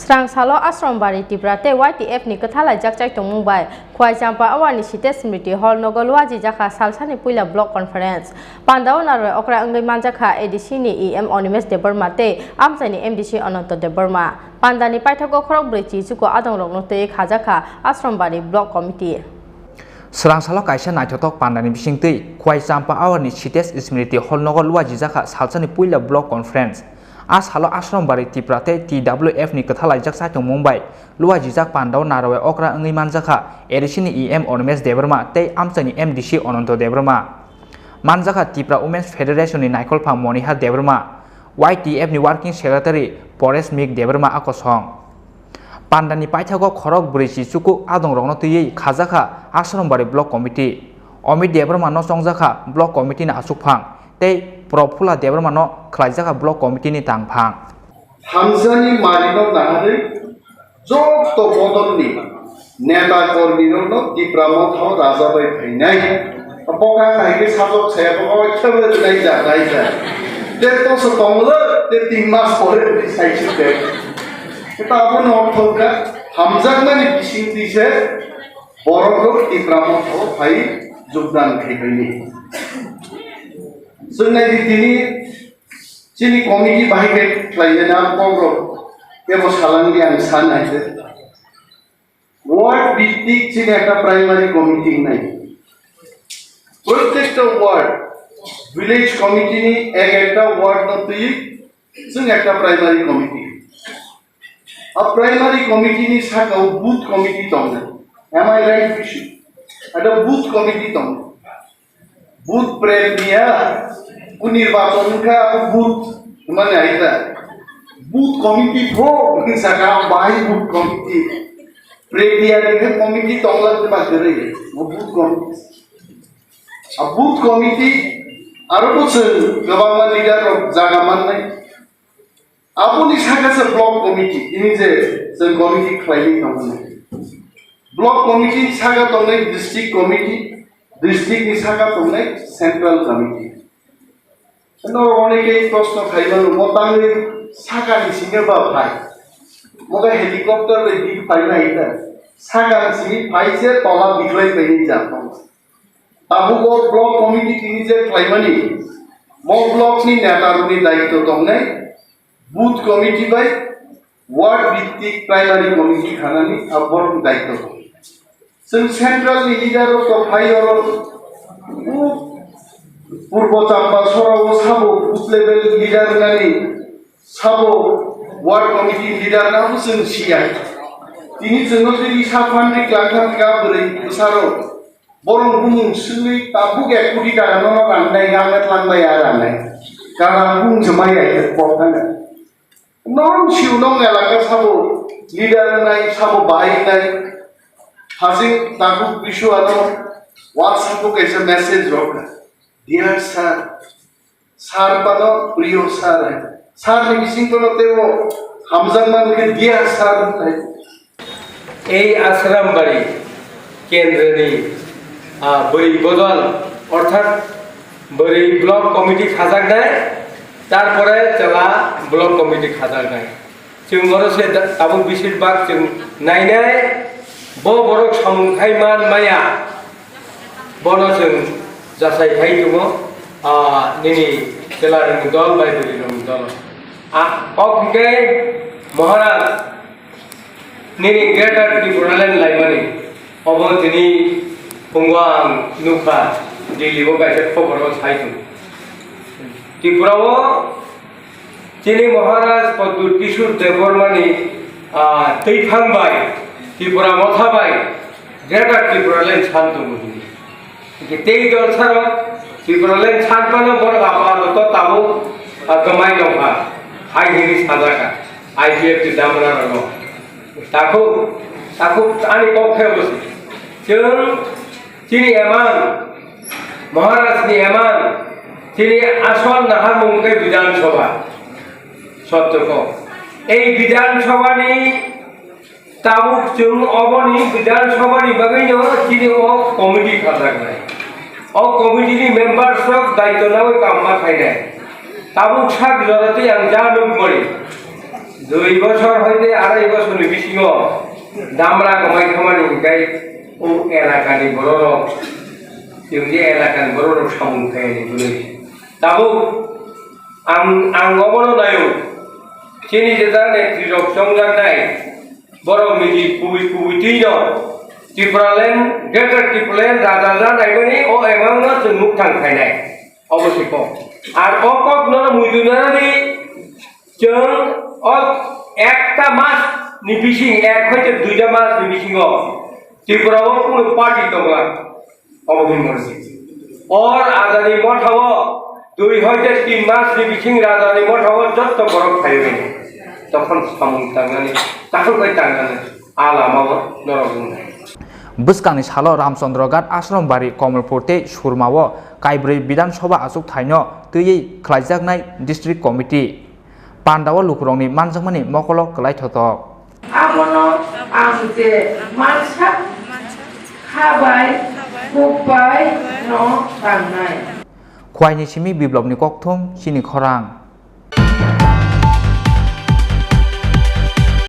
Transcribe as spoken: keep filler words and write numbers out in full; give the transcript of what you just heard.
Srang salo Ashram Bari Tipra tei Y T F ni kwthalaijak chaitongmung bai Khwai Champa Awar ni site Smriti Hall nogo luajijakha salsani puila Block Conference. Pandao narwai okra wngwi manjakha A D C ni E M Animesh Debbarma tei amchaini M D C Ananto Debbarma. Pandani paithago khorok brwi chichuko adongrokno twiwi khajakha Ashram Bari Block Committee. Srang salo kaisa naithothok pandani bisingtwi Khwai Champa Awar ni site Smriti Hall nogo luajijakha salsani puila Block Conference. A salo Ashram Bari Tipra tei T W F ni kwthalaijak chaitongmung bai luaijijak pandao narwai okra wngwi manjakha A D C ni E M Animesh Debbarma tei amchaini M D C Ananto Debbarma. Manjakha Tipra Women's Federation ni naikolphang Moniha Debbarma, Y T F ni Working Secretary Paresh Mik Debbarma a kosong. Pandani paithago khorok brwi chichuko adongrokno twiwi khajakha Ashram Bari Block Committee. Amit Debbarma no chongjakha Block Committee ni achukphang. Tei Praphula Debbarma no khlaijakha Block Committee ni tangphang. Hamjani marino naharwi joto bodolni neta kormirokno Tipra Mothao rajabai phainai. Boka hai khe sajok saya boka khebe rwnai ja, nai ja. Te toso tonglo, te tin mas pore tei sai chuk te. Khe ta abono ortho wngkha, hamjakmani bisingtwi se borok rok Tipra Mothao phai jogdan khai baini. Chwng nai di tini Chini committee bahai khe khlainani ang kok rok kebo salangdi ang san hai se. Ward bhittik chini ekta primary committee wngnai. Prottekta ward, village committee ni ek ekta ward no twi chwng ekta primary committee. A primary committee ni saka o booth committee tongnai. Am I right, Bishop? Ada booth committee tongnai. Booth prep niya, ku nirbachon wngkha, abo booth, mane aida. Booth committee pho, wngsa ka bahai booth committee. Prep niya ni khe committee tongla ma kwrwi, bo booth committee. A booth committee, aro bo chwng kwbangma leader rok jaga mannai. Aboni saka se block committee, tini je chwng committee khlaiwi tongo. Block committee ni saka tongnai district committee, district ni saka tongnai central committee. Norok onekei proshno khaimano, mo tangwi saka ni simi ba phai? Mo khe helicopter bai bini phaina hai ta? Saka ni simi phai se tola biklai paini jat tongo. Tabuk o block committee tini je khlaimani, mo block ni neta rokni daitw tongnai, booth committee bai ward bhittik primary committee khanani a borokni daitw tongnai. Chwng central ni leader rok to phai oro, o Purbo Champa sora o sabo booth level leader nani, sabo ward committee leader nabo chwng siya. Tini chwngno tini sa phan ri klang kha bwrwi bwsarok. Borok bumung swi tabuk ek koti taka no rang nai, rang nai, tlang nai, a rang nai. Karang bumung se mai ai kok thang nai. Nong siu nong elaka sabo leader nai, sabo bahai nai. Hasing tabuk bisu ano WhatsApp o kaisa message rok. Dear sir, Sir bano priyo sir hai. Sir ni bising kono tebo hamjakma wngkhe dear sir hai. এই আশ্রমবাড়ি কেন্দ্রনি, আহ, বড়ি বদল অর্থাৎ বড়ি block committee খাজাক দেয়, তারপরে জেলা ব্লক কমিটি খাজাক দেয়। Chwng oro se da-, tabuk bisir bak chwng nainai, bo borok samung khai man maya, bono chwng jasai khai tongo, ah, nini chwla rwngni dol bai bwrwi rwngni dol. Ah, ok hwnkhe Maharaj nini Greater Tipraland laimani, obo tini phungo ang nukha, Delhi o kaisa khobor o sai tongo. Tripura o Chini Maharaj Pradyut Kishore Debbarmani, ah, twiphang bai Tripura Motha bai Greater Tipraland san tongo hwnwi. Hwnkhe tei dol saro Tipraland san phano borok apato tabuk, ah, kwmai tongkha. Hai hwnwi sajaka I P F T damra rokno. Takhuk, takhuk ani kok khe bosi. Chwng Chini emang, Maharaj ni emang, chini asol naharmung khe Bidhan Sabha. Sotto kok. Ei Bidhan Sabha ni tabuk chwng oboni Bidhan Sabha ni bagwi no chini o committee khajaknai. O committee ni members rok daityo nawi kam ma khainai. Tabuk sak jora tei ang ja nukmani. Dui bosor hoite arai bosorni bisingo damra kwmai thangmani hinkhe o elakani bororok, chwng je elakani bororok samung khaiyani bwrwi. Tabuk ang, ang obono naio, chini jeta netrirok chongjaknai borok niji kubui kubui twino Tipraland, Greater Tipraland raja ja naimani o amount no chwng mukthang khainai. Obo se kok. Ar o kok no muitu nani chwng o ekta mas ni bising, ek hoite duita mas ni bisingo Tripura o kunu party tongla. Obo hwnwi mano se. Or ajani motha o dui hoite tin mas ni bising rajani motha o jotto borok phaio. Tokhon samung tangnani, takhuk bai tangnani, a lama o norok wngnai. Bwskangni salo Ramchandra Ghat, Ashram Bari, Kamalpur tei Surma o kaibrwi Bidhan Sabha achuk thaino twiwi khlaijaknai District Committee. Pandao lukurokni manjakmani mokolo kwlai thotok. Abono ang je mansa kha bai, kuk bai no tangnai. Khwaini simi biplopni kokthum chini khorang.